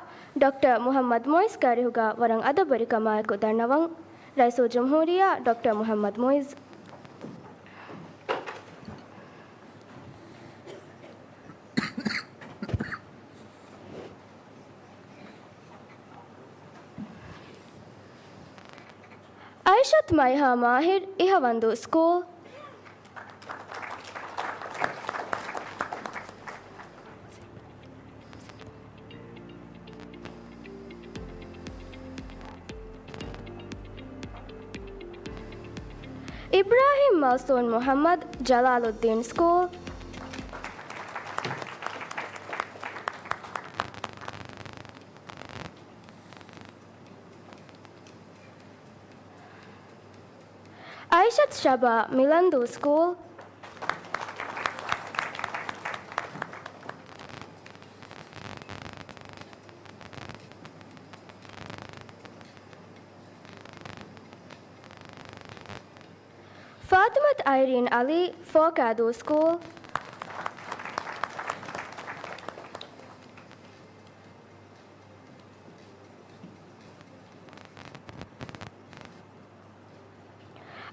ޑޮކްޓަރ މުޙައްމަދު މުޢިއްޒުގެ އަރިހުގަ ވަރަށް އަދަބުވެރިކަމާއެކު ދަންނަވަން. ރައީސުލްޖުމްހޫރިއްޔާ ޑޮކްޓަރ މުޙައްމަދު މުޢިއްޒު. އައިޝަތު މައިހާ މާހިރު، އިހަވަންދޫ ސްކޫލް. އިބްރާހިމް މައުސޫން މުޙައްމަދު، ޖަލާލުއްދީން ސްކޫލް. އައިޝަތު ޝަބާ، މިލަންދޫ ސްކޫލް. ފާތިމަތު އައިރީން އަލީ، ފޯކާދޫ ސްކޫލް.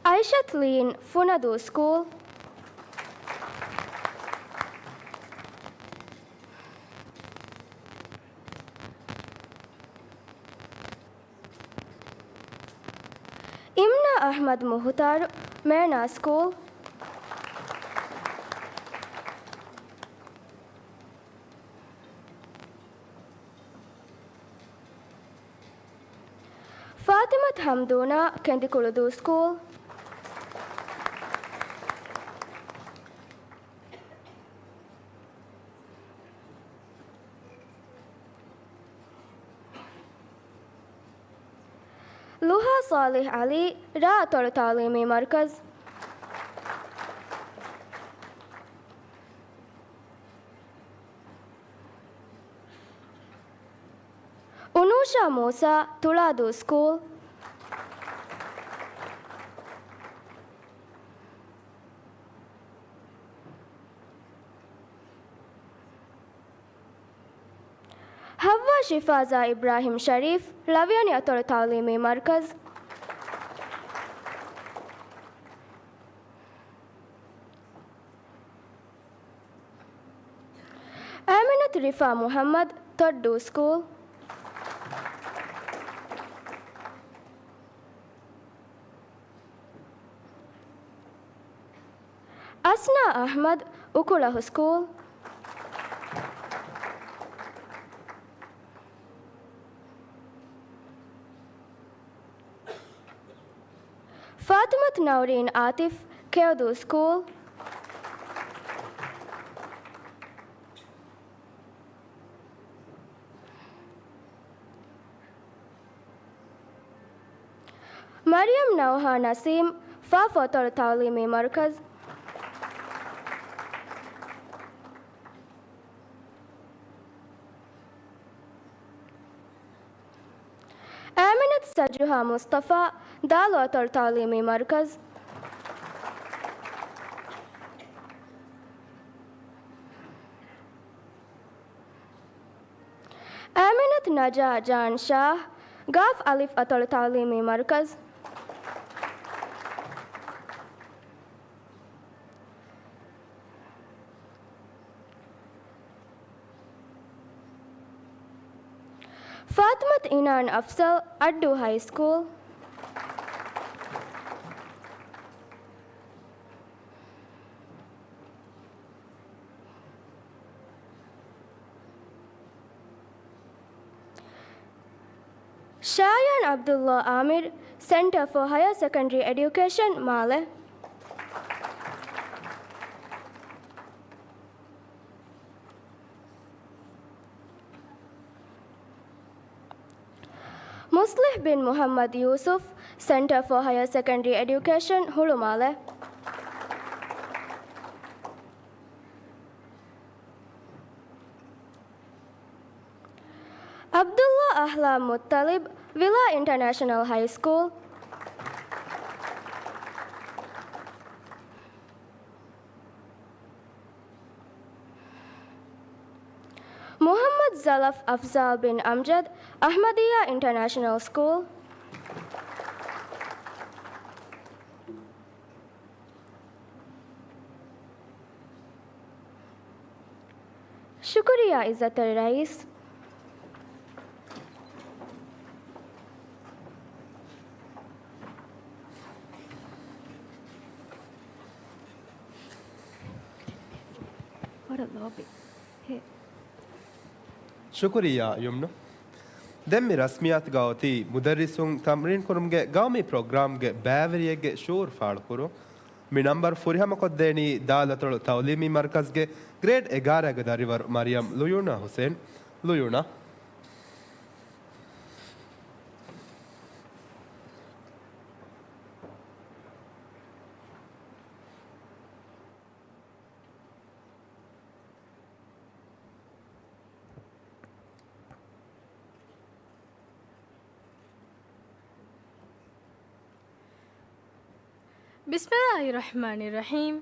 އައިޝަތު ލީން، ފުނަދޫ ސްކޫލް. އިމްނާ އަޙްމަދު މުހުތާރު، މޭނާ ސްކޫލް. ފާތިމަތު ހަމްދޫނާ، ކެނދިކުޅުދޫ ސްކޫލް. ލުހާ ޞާލިޙް ޢަލީ، ރ އަތޮޅު ތަޢުލީމީ މަރުކަޒު. އުނޫޝާ މޫސާ، ތުޅާދޫ ސްކޫލް. ޙައްވާ ޝިފާޒާ އިބްރާހިމް ޝަރީފް، ޅަވިޔަނި އަތޮޅު ތަޢުލީމީ މަރުކަޒު. އާމިނަތު ރިފާ މުޙައްމަދު، ތޮއްޑޫ ސްކޫލް. އަސްނާ އަޙްމަދު، އުކުޅަހު ސްކޫލް. ފާތިމަތު ނައުރީން އާތިފް، ކެޔޮދޫ ސްކޫލް. މަރިޔަމް ނައުހާ ނަސީމް، ފ އަތޮޅު ތަޢުލީމީ މަރުކަޒު. އާމިނަތު ސަޖުހާ މުޞްޠަފާ، ދ އަތޮޅު ތަޢުލީމީ މަރުކަޒު. އާމިނަތު ނަޖާ ޖާން ޝާހް، ގ އަތޮޅު ތަޢުލީމީ މަރުކަޒު. ފާތިމަތު އިނާން އަފްޒަލް، އައްޑޫ ހައި ސްކޫލް. ޝާޔާން ޢަބްދުﷲ އާމިރު، ސެންޓަރ ފޯ ހަޔަރ ސެކަންޑަރީ އެޑިއުކޭޝަން، މާލެ. މުޞްލިޙް ބިން މުޙައްމަދު ޔޫސުފް، ސެންޓަރ ފޯ ހަޔަރ ސެކަންޑަރީ އެޑިއުކޭޝަން، ހުޅުމާލެ. ޢަބްދުﷲ އަޙްލާމް މުއްޠަލިބް، ވިލާ އިންޓަރނޭޝަނަލް ހައި ސްކޫލް. މުޙައްމަދު ޒަލަފް އަފްޒާލް ބިން އަމްޖަދު، އަޙްމަދިއްޔާ އިންޓަރނޭޝަނަލް ސްކޫލް. ޝުކުރިއްޔާ ޢިއްޒަތްތެރި ރައީސް. ޝުކުރިއްޔާ ޔުމްނު. ދެން މި ރަސްމިއްޔާތުގަ އޮތީ މުދައްރިސުން ތަމްރީން ކުރުމުގެ ގައުމީ ޕްރޮގްރާމްގެ ބައިވެރިއެއްގެ ޝުއޫރު ފާޅުކުރުން. މި ނަންބަރު ފުރިހަމަކޮށްދޭނީ ދާލަތޮޅު ތައުލީމީ މަރްކަޒްގެ ގްރޭޑް އެގާރައިގެ ދަރިވަރު މަރިޔަމް ލުޔޫނާ ހުސެން. ލުޔޫނާ. ބިސްމިއްލާހި ރަޙްމާނި ރަޙީމް.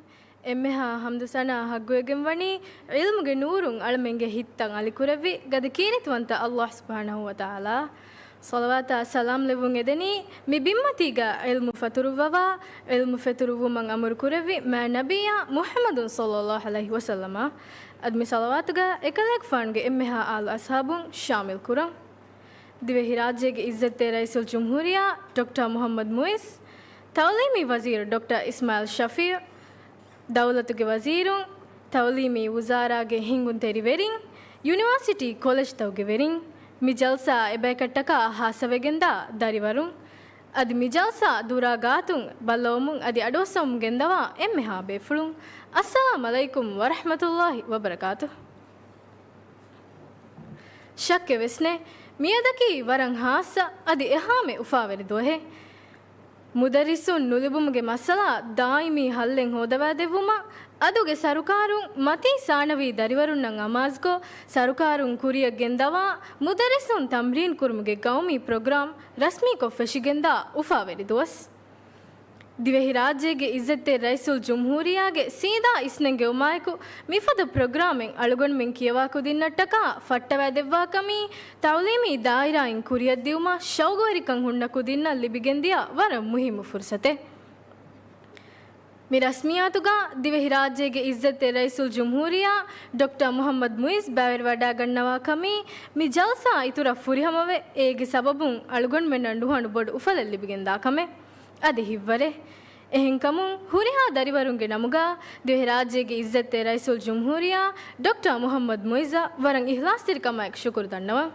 އެންމެހާ ޙަމްދު ސަނާ ޙައްޤުވެގެން ވަނީ ޢިލްމުގެ ނޫރުން އަޅަމެންގެ ހިތްތައް އަލިކުރެއްވި ގަދަ ކީރިތިވަންތަ ﷲ ސުބްޙާނަހޫ ވަތަޢާލާ. ޞަލަވާތާ ސަލާމް ލެއްވުން އެދެނީ މި ބިންމަތީގަ ޢިލްމު ފަތުރުއްވަވާ، ޢިލްމު ފެތުރުއްވުމަށް އަމުރު ކުރެއްވި މާތް ނަބިއްޔާ މުޙައްމަދު ޞައްލައްލާހު ޢަލައިހި ވަސައްލަމަ. އަދި މި ޞަލަވާތުގަ އެކަލޭގެފާނުގެ އެންމެހާ އާލު އަޞްޙާބުން ޝާމިލް ކުރަން. ދިވެހިރާއްޖޭގެ ޢިއްޒަތްތެރި ރައީސުލްޖުމްހޫރިއްޔާ ޑޮކްޓަރ މުޙައްމަދު މުޢިއްޒު، ތަޢުލީމީ ވަޒީރު ޑޮކްޓަރ އިސްމާޢީލް ޝަފީޢު، ދައުލަތުގެ ވަޒީރުން، ތަޢުލީމީ ވުޒާރާގެ ހިންގުންތެރިވެރިން، ޔުނިވާސިޓީ ކޮލެޖްތަކުގެ ވެރިން، މި ޖަލްސާ އެބަޔަކަށްޓަކާ ޚާއްޞަވެގެންދާ ދަރިވަރުން، އަދި މި ޖަލްސާ ދުރާ ގާތުން ބައްލަވަމުން އަދި އަޑުއައްސަވަމުން ގެންދަވާ އެންމެހާ ބޭފުޅުން، އައްސަލާމް ޢަލައިކުމް ވަރަޙްމަތުﷲި ވަބަރަކާތުހު. ޝައްކެއް ވެސް ނެތް، މިއަދަކީ ވަރަށް ޚާއްޞަ އަދި އެހާމެ އުފާވެރި ދުވަހެއް. މުދައްރިސުން ނުލިބުމުގެ މައްސަލަ ދާއިމީ ޙައްލެއް ހޯދަވާދެއްވުމަށް، އަދުގެ ސަރުކާރުން މަތީ ސާނަވީ ދަރިވަރުންނަށް އަމާޒުކޮށް، ސަރުކާރުން ކުރިއަށް ގެންދަވާ މުދައްރިސުން ތަމްރީން ކުރުމުގެ ގައުމީ ޕްރޮގްރާމް ރަސްމީކޮށް ފެށިގެންދާ އުފާވެރި ދުވަސް. ދިވެހިރާއްޖޭގެ ޢިއްޒަތްތެރި ރައީސުލްޖުމްހޫރިއްޔާގެ ސީދާ އިސްނެންގެވުމާއެކު، މިފަދަ ޕްރޮގްރާމެއް އަޅުގަނޑުމެން ކިޔަވާ ކުދިންނަށްޓަކާ ފައްޓަވާދެއްވާކަމީ، ތަޢުލީމީ ދާއިރާއިން ކުރިއަށްދިއުމަށް ޝައުގުވެރިކަން ހުންނަ ކުދިންނަށް ލިބިގެންދިޔަ ވަރަށް މުހިއްމު ފުރުޞަތެއް. މި ރަސްމިއްޔާތުގަ ދިވެހިރާއްޖޭގެ ޢިއްޒަތްތެރި ރައީސުލްޖުމްހޫރިއްޔާ ޑޮކްޓަރ މުޙައްމަދު މުޢިއްޒު ބައިވެރިވަޑައިގަންނަވާކަމީ، މި ޖަލްސާ އިތުރަށް ފުރިހަމަވެ، އޭގެ ސަބަބުން އަޅުގަނޑުމެންނަށް ނުހަނު ބޮޑު އުފަލެއް ލިބިގެންދާ ކަމެއް. އަދި ހިތްވަރެއް. އެހެންކަމުން، ހުރިހާ ދަރިވަރުންގެ ނަމުގަ ދިވެހިރާއްޖޭގެ ޢިއްޒަތްތެރި ރައީސުލްޖުމްހޫރިއްޔާ ޑޮކްޓަރ މުޙައްމަދު މުޢިއްޒަށް ވަރަށް އިޚްލާޞްތެރިކަމާއެކު ޝުކުރު ދަންނަވަން.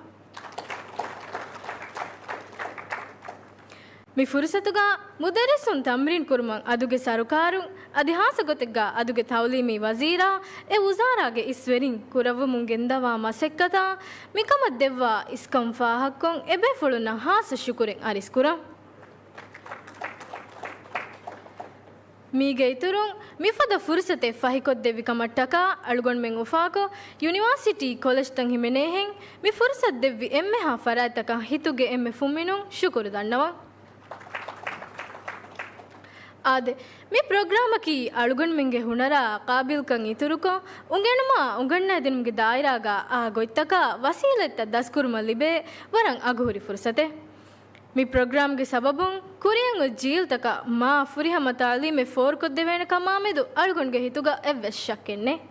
މި ފުރުޞަތުގަ މުދައްރިސުން ތަމްރީން ކުރުމަށް އަދުގެ ސަރުކާރުން، އަދި ޚާއްޞަ ގޮތެއްގަ އަދުގެ ތަޢުލީމީ ވަޒީރާ، އެ ވުޒާރާގެ އިސްވެރިން ކުރައްވަމުން ގެންދަވާ މަސައްކަތާ، މިކަމަށް ދެއްވާ އިސްކަން ފާހަގަކޮށް، އެބޭފުޅުންނަށް ޚާއްޞަ ޝުކުރެއް އަރިސްކުރަން. މީގެ އިތުރުން، މިފަދަ ފުރުޞަތެއް ފަހިކޮށްދެއްވި ކަމަށްޓަކާ އަޅުގަނޑުމެން އުފާކޮށް، ޔުނިވާސިޓީ ކޮލެޖްތައް ހިމެނޭހެން، މި ފުރުޞަތު ދެއްވި އެންމެހާ ފަރާތްތަކަށް ހިތުގެ އެންމެ ފުންމިނުން ޝުކުރު ދަންނަވަން. އާދެ، މި ޕްރޮގްރާމަކީ އަޅުގަނޑުމެންގެ ހުނަރާ ޤާބިލްކަން އިތުރުކޮށް، އުނގެނުމާ އުނގަންނާދިނުމުގެ ދާއިރާގަ އާ ގޮތްތަކާ ވަސީލަތްތައް ދަސްކުރުމަށް ލިބޭ ވަރަށް އަގުހުރި ފުރުޞަތެއް. މި ޕްރޮގްރާމްގެ ސަބަބުން ކުރިއަށް އޮތް ޖީލްތަކަށް މާ ފުރިހަމަ ތަޢުލީމެއް ފޯރުކޮށްދެވޭނެ ކަމާމެދު އަޅުގަނޑުގެ ހިތުގަ އެއްވެސް ޝައްކެއް ނެތް.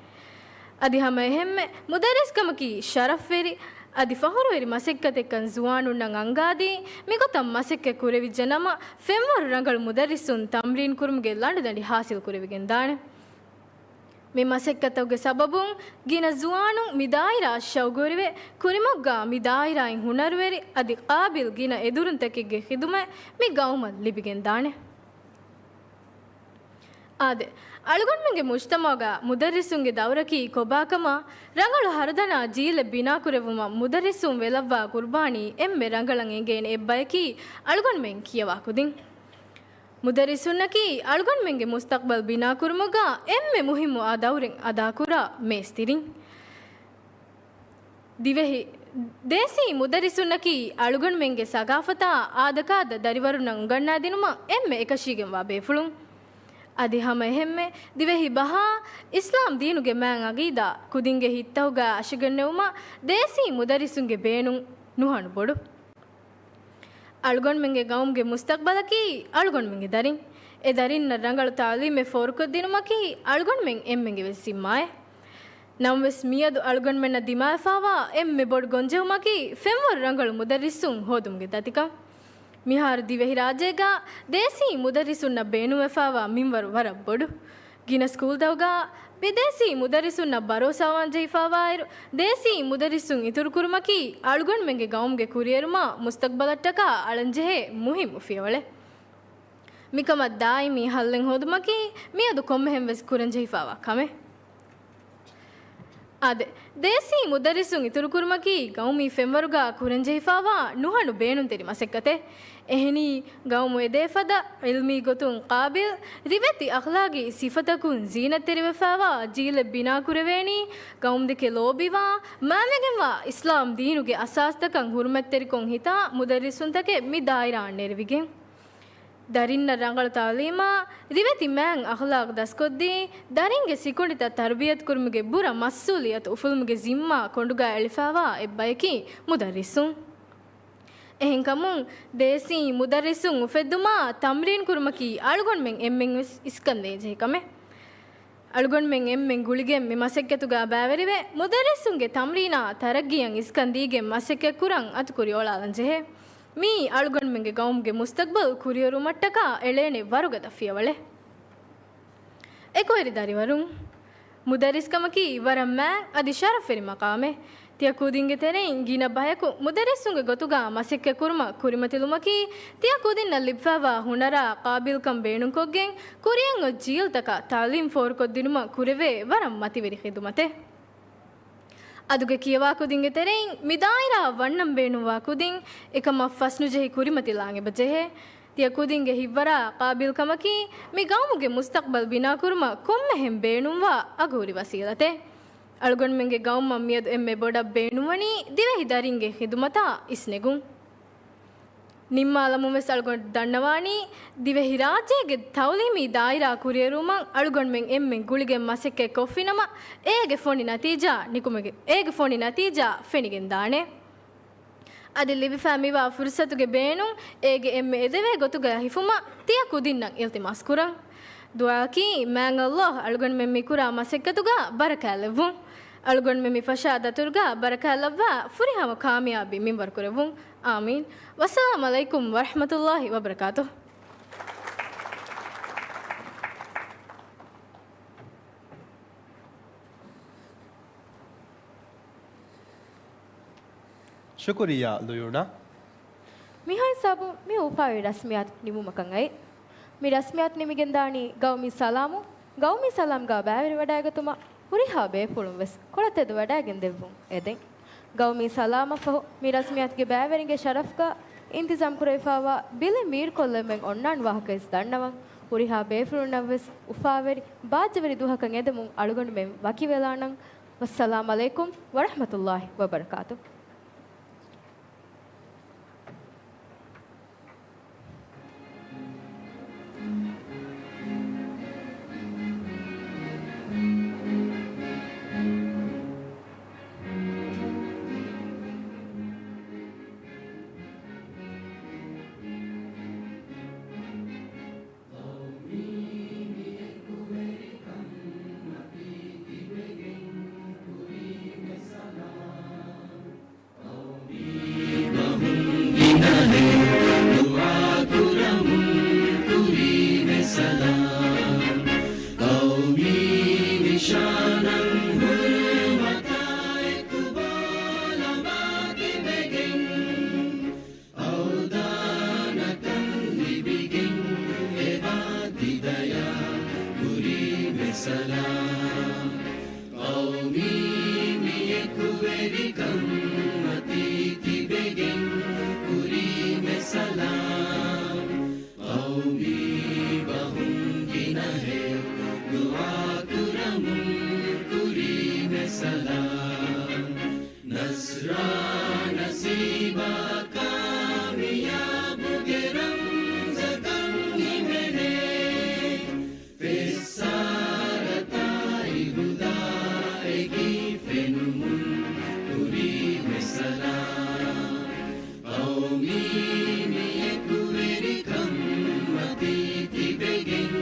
އަދި ހަމަ އެހެންމެ މުދައްރިސްކަމަކީ ޝަރަފްވެރި، އަދި ފަޚުރުވެރި މަސައްކަތެއްކަން ޒުވާނުންނަށް އަންގާދީ، މިގޮތަށް މަސައްކަތް ކުރެވިއްޖެ ނަމަ، ފެންވަރު ރަނގަޅު މުދައްރިސުން ތަމްރީން ކުރުމުގެ ލަނޑުދަނޑި ޙާޞިލް ކުރެވިގެންދާނެ. މި މަސައްކަތްތަކުގެ ސަބަބުން ގިނަ ޒުވާނުން މި ދާއިރާއަށް ޝައުގުވެރިވެ، ކުރިމަގުގަ މި ދާއިރާއިން ހުނަރުވެރި އަދި ޤާބިލް ގިނަ އެދުރުންތަކެއްގެ ޚިދުމަތް މި ގައުމަށް ލިބިގެންދާނެ. އާދެ، އަޅުގަނޑުމެންގެ މުޖްތަމަޢުގަ މުދައްރިސުންގެ ދައުރަކީ ކޮބާކަމަށް، ރަނގަޅު ހަރުދަނާ ޖީލެއް ބިނާކުރެއްވުމަށް މުދައްރިސުން ވެލައްވާ ޤުރުބާނީ އެންމެ ރަނގަޅަށް އެނގޭނެ އެއްބަޔަކީ އަޅުގަނޑުމެން ކިޔަވާ ކުދިން. މުދައްރިސުންނަކީ އަޅުގަނޑުމެންގެ މުސްތަޤްބަލް ބިނާކުރުމުގަ އެންމެ މުހިއްމު އާ ދައުރެއް އަދާކުރާ މޭސްތިރިން. ދިވެހި ދޭސީ މުދައްރިސުންނަކީ އަޅުގަނޑުމެންގެ ސަގާފަތާ އާދަކާދަ ދަރިވަރުންނަށް އުނގަންނާދިނުމަށް އެންމެ އެކަށީގެންވާ ބޭފުޅުން. އަދި ހަމަ އެހެންމެ ދިވެހި ބަހާ، އިސްލާމް ދީނުގެ މާތް އަގީދާ ކުދިންގެ ހިތްތަކުގަ އަށިގެންނެވުމަށް ދޭސީ މުދައްރިސުންގެ ބޭނުން ނުހަނު ބޮޑު. އަޅުގަނޑުމެންގެ ގައުމުގެ މުސްތަޤްބަލަކީ އަޅުގަނޑުމެންގެ ދަރިން. އެ ދަރިންނަށް ރަނގަޅު ތަޢުލީމެއް ފޯރުކޮށްދިނުމަކީ އަޅުގަނޑުމެން އެންމެންގެ ވެސް ޒިންމާއެއް. ނަމަވެސް، މިއަދު އަޅުގަނޑުމެންނަށް ދިމާވެފާވާ އެންމެ ބޮޑު ގޮންޖެހުމަކީ ފެންވަރު ރަނގަޅު މުދައްރިސުން ހޯދުމުގެ ދަތިކަން. މިހާރު ދިވެހިރާއްޖޭގަ ދޭސީ މުދައްރިސުންނަށް ބޭނުންވެފާވާ މިންވަރު ވަރަށް ބޮޑު. ގިނަ ސްކޫލްތަކުގަ މި ދޭސީ މުދައްރިސުންނަށް ބަރޯސާވާން ޖެހިފާވާއިރު، ދޭސީ މުދައްރިސުން އިތުރުކުރުމަކީ އަޅުގަނޑުމެންގެ ގައުމުގެ ކުރިއެރުމާ މުސްތަޤްބަލަށްޓަކާ އަޅަންޖެހޭ މުހިއްމު ފިޔަވަޅެއް. މިކަމަށް ދާއިމީ ހައްލެއް ހޯދުމަކީ މިއަދު ކޮންމެހެން ވެސް ކުރަންޖެހިފާވާ ކަމެއް. އާދެ، ދޭސީ މުދައްރިސުން އިތުރުކުރުމަކީ ގައުމީ ފެންވަރުގަ ކުރަންޖެހިފާވާ ނުހަނު ބޭނުންތެރި މަސައްކަތެއް. އެހެނީ، ގައުމު އެދޭފަދަ ޢިލްމީ ގޮތުން ޤާބިލް، ރިވެތި އަޚްލާގީ ސިފަތަކުން ޒީނަތްތެރިވެފާވާ ޖީލެއް ބިނާކުރެވޭނީ، ގައުމުދެކެ ލޯބިވާ، މާތްވެގެންވާ އިސްލާމް ދީނުގެ އަސާސްތަކަށް ހުރުމަތްތެރިކޮށް ހިތާ މުދައްރިސުންތަކެއް މި ދާއިރާއަށް ނެރެވިގެން. ދަރިންނަށް ރަނގަޅު ތަޢުލީމާ، ރިވެތި މާތް އަޚްލާޤް ދަސްކޮށްދީ، ދަރިންގެ ސިކުނޑިތައް ތަރުބިޔަތުކުރުމުގެ ބުރަ މަސްއޫލިއްޔަތު އުފުލުމުގެ ޒިންމާ ކޮނޑުގަ އެޅިފާވާ އެއްބަޔަކީ މުދައްރިސުން. އެހެންކަމުން، ދޭސީ މުދައްރިސުން އުފެއްދުމާ ތަމްރީން ކުރުމަކީ އަޅުގަނޑުމެން އެންމެން ވެސް އިސްކަންދޭ ޖެހި ކަމެއް. އަޅުގަނޑުމެން އެންމެން ގުޅިގެން މި މަސައްކަތުގަ ބައިވެރިވެ، މުދައްރިސުންގެ ތަމްރީނާ ތަރައްގީއަށް އިސްކަން ދީގެން މަސައްކަތް ކުރަން އަތުކުރި އޮޅާލަން ޖެހޭ. މިއީ އަޅުގަނޑުމެންގެ ގައުމުގެ މުސްތަޤްބަލް ކުރިއެރުމަށްޓަކާ އެޅޭނެ ވަރުގަދަ ފިޔަވަޅެއް. އެކުވެރި ދަރިވަރުން، މުދައްރިސްކަމަކީ ވަރަށް މާތް އަދި ޝަރަފްވެރި މަޤާމެއް. ތިޔަ ކުދިންގެ ތެރެއިން ގިނަ ބަޔަކު މުދައްރިސުންގެ ގޮތުގަ މަސައްކަތް ކުރުމަށް ކުރިމަތިލުމަކީ، ތިޔަ ކުދިންނަށް ލިބިފައިވާ ހުނަރާ ޤާބިލްކަން ބޭނުންކޮށްގެން، ކުރިއަށް އޮތް ޖީލްތަކަށް ތަޢުލީމް ފޯރުކޮށްދިނުމަށް ކުރެވޭ ވަރަށް މަތިވެރި ޚިދުމަތެއް. އަދުގެ ކިޔަވާ ކުދިންގެ ތެރެއިން މި ދާއިރާއަށް ވަންނަން ބޭނުންވާ ކުދިން އެކަމަށް ފަސްނުޖެހި ކުރިމަތިލާން އެބަޖެހޭ. ތިޔަ ކުދިންގެ ހިތްވަރާ ޤާބިލްކަމަކީ މި ގައުމުގެ މުސްތަޤްބަލް ބިނާކުރުމަށް ކޮންމެހެން ބޭނުންވާ އަގުހުރި ވަސީލަތެއް. އަޅުގަނޑުމެންގެ ގައުމަށް މިއަދު އެންމެ ބޮޑަށް ބޭނުންވަނީ ދިވެހި ދަރިންގެ ޚިދުމަތާ އިސްނެގުން. ނިންމާލަމުން ވެސް އަޅުގަނޑު ދަންނަވާނީ، ދިވެހިރާއްޖޭގެ ތަޢުލީމީ ދާއިރާ ކުރިއެރުވުމަށް އަޅުގަނޑުމެން އެންމެން ގުޅިގެން މަސައްކަތް ކޮށްފިނަމަ، އޭގެ ފޮނި ނަތީޖާ ނިކުމެގެ، އޭގެ ފޮނި ނަތީޖާ ފެނިގެންދާނެ. އަދި ލިބިފައި މިވާ ފުރުޞަތުގެ ބޭނުން އޭގެ އެންމެ އެދެވޭ ގޮތުގަ ހިފުމަށް ތިޔަ ކުދިންނަށް އިލްތިމާސް ކުރަން. ދުޢާއަކީ، މާތް ﷲ އަޅުގަނޑުމެން މި ކުރާ މަސައްކަތުގަ ބަރަކާތްލެއްވުން. އަޅުގަނޑުމެން މި ފަށާ ދަތުރުގަ ބަރަކާތްލައްވާ ފުރިހަމަ ކާމިޔާބީ މިންވަރު ކުރެއްވުން. އާމީން. ވައްސަލާމް ޢަލައިކުމް ވަރަޙްމަތުﷲ ވަބަރަކާތުހު. ޝުކުރިއްޔާ ލުޔުނާ. މިހާ ހިސާބުން މި އުފާވެރި ރަސްމިއްޔާތު ނިމުމަކަށް އައި. މި ރަސްމިއްޔާތު ނިމިގެންދާނީ ގައުމީ ސަލާމުން. ގައުމީ ސަލާމްގަ ބައިވެރިވަޑައިގަތުމަށް ހުރިހާ ބޭފުޅުން ވެސް ކޮޅަށް ތެދުވަޑައިގެން ދެއްވުން އެދެން. ގައުމީ ސަލާމަށްފަހު މި ރަސްމިއްޔާތުގެ ބައިވެރިންގެ ޝަރަފްގަ އިންތިޒާމް ކުރެވިފައިވާ ބިލެއް މީރުކޮށްލަން އޮންނާން ވާހަކަވެސް ދަންނަވަން. ހުރިހާ ބޭފުޅުންނަށް ވެސް އުފާވެރި ބާއްޖަވެރި ދުވަހަކަށް އެދެމުން އަޅުގަނޑުމެން ވަކިވެލާނަން. ވައްސަލާމް ޢަލައިކުމް ވަރަޙްމަތުﷲ ވަބަރަކާތުހު. އަވަދާނަކަން ލިބިގެން އެބާ ދިދަޔާ ކުރީމެ ސަލާމް. ޤައުމީ މި އެކުވެރިކަން މަތީ ތިބެގެން ކުރީމެ ސަލާމް. ޤައުމީ ބަހުން ގިނަހެއް ދުޢާ ކުރަމުން ކުރީމެ ސަލާމް. ނަޞްރާ ނަސީބާ ކާމިޔާބުގެ ރަމްޒަކަށް ހިމެނޭ. ފެއްސާރަތާއި ހުދާއެކީ ފެނުމުން ކުރީމެ ސަލާމް. ޤައުމީ މި އެކުވެރިކަން މަތީ ތިބެގެން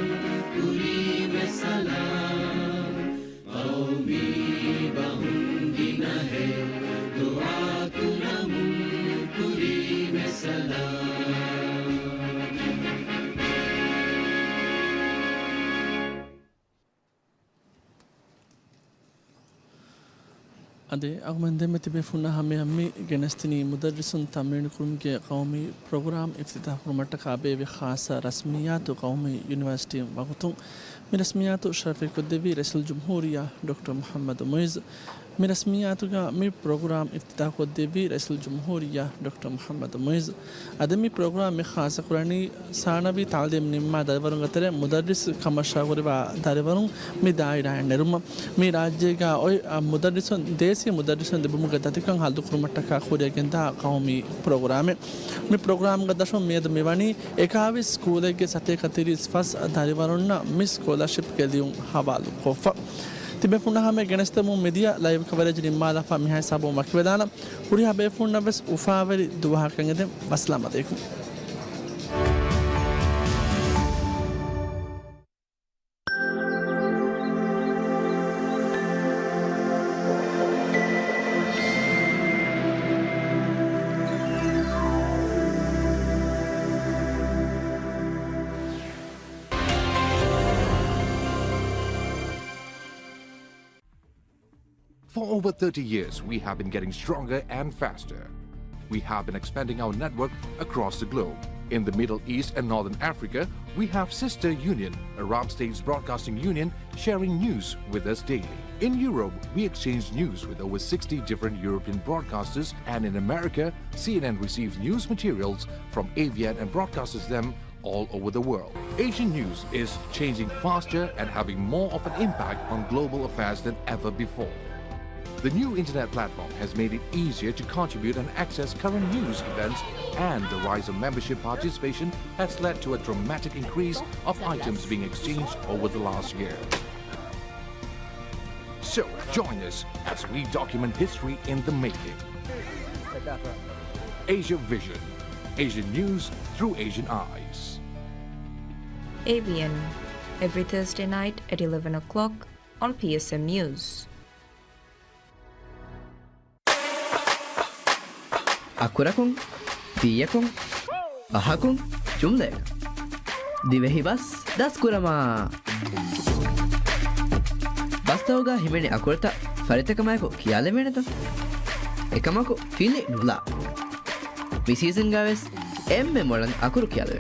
ކުރީމެ ސަލާމް. ޤައުމީ ބަހުން ގިނަހެއް ދުޢާ އަދި އަޅުގަނޑުމެން ދެންމެ ތިބޭފުޅުންނާ ހަމަޔަށް މި ގެނެސްދިނީ މުދައްރިސުން ތަމްރީނު ކުރުމުގެ ޤައުމީ ޕްރޮގްރާމް އިފްތިތާޙު ކުރުމަށްޓަކާ ބޭއްވި ޚާއްޞަ ރަސްމިއްޔާތު ޤައުމީ ޔުނިވަރސިޓީ ވަގުތުން. މި ރަސްމިއްޔާތު ޝަރަފުވެރިކޮށްދެއްވީ ރައީސުލްޖުމްހޫރިއްޔާ ޑޮކްޓަރ މުޙައްމަދު މުޢިއްޒު. މި ރަސްމިއްޔާތުގަ މި ޕްރޮގްރާމް އިފްތިތާޙުކޮށްދެއްވީ ރައީސުލްޖުމްހޫރިއްޔާ ޑޮކްޓަރ މުޙައްމަދު މުޢިއްޒު. އަދި މި ޕްރޮގްރާމް މި ޚާއްޞަކުރަނީ ސާނަވީ ތަޢުލީމް ނިންމާ ދަރިވަރުންގެ ތެރޭ މުދައްރިސް ކަމަށާ ހުރެވާ ދަރިވަރުން މި ދާއިރާއަށް ނެރުމަށް. މި ރާއްޖޭގަ އޮތް މުދައްރިސުން، ދޭސީ މުދައްރިސުން ލިބުމުގެ ދަތިކަން ހައްލުކުރުމަށްޓަކާ ކުރިއަށް ގެންދާ ޤައުމީ ޕްރޮގްރާމެއް. މި ޕްރޮގްރާމްގެ ދަށުން މިއަދު މިވަނީ އެކާވީސް ސްކޫލެއްގެ ސަތޭކަ ތިރީސް ފަސް ދަރިވަރުންނަށް މި ސްކޮލާޝިޕްގެ ލިޔުން ހަވާލުކޮށްފަ. ތިބޭފުޅުންނާ ހަމަޔަށް ގެނެސްދެމުން މިދިޔަ ލައިވް ކަވަރޭޖް ނިންމާލާފަ މިހާ ހިސާބުން ވަކިވެލާނަން. ހުރިހާ ބޭފުޅުންނަށް ވެސް އުފާވެރި ދުވަހަކަށް އެދެން. ވައްސަލާމް ޢަލައިކުމް. For over thirty years, we have been getting stronger and faster. We have been expanding our network across the globe. In the Middle East and Northern Africa, we have Sister Union, Arab States Broadcasting Union, sharing news with us daily. In Europe, we exchange news with over sixty different European broadcasters, and in America, C N N receives news materials from A V N and broadcasts them all over the world. Asian news is changing faster and having more of an impact on global affairs than ever before. The new internet platform has made it easier to contribute and access current news events, and the rise of membership participation has led to a dramatic increase of items being exchanged over the last year. So, join us as we document history in the making. Asia Vision. Asian news through Asian eyes. A V N, every Thursday night at eleven o'clock on P S M News. އަކުރަކުން، ފީއަކުން، އަހަކުން، ޖުމްލައަކަށް. ދިވެހި ބަސް ދަސްކުރަމާ. ބަސްތަކުގަ ހިމެނޭ އަކުރުތައް ފަރިތަކަމާއެކު ކިޔާލެވޭނެތަ؟ އެކަމަކު ފިލި ނުލާ. މި ސީޒަންގަ ވެސް އެންމެ މޮޅަން އަކުރު ކިޔާލެވޭ.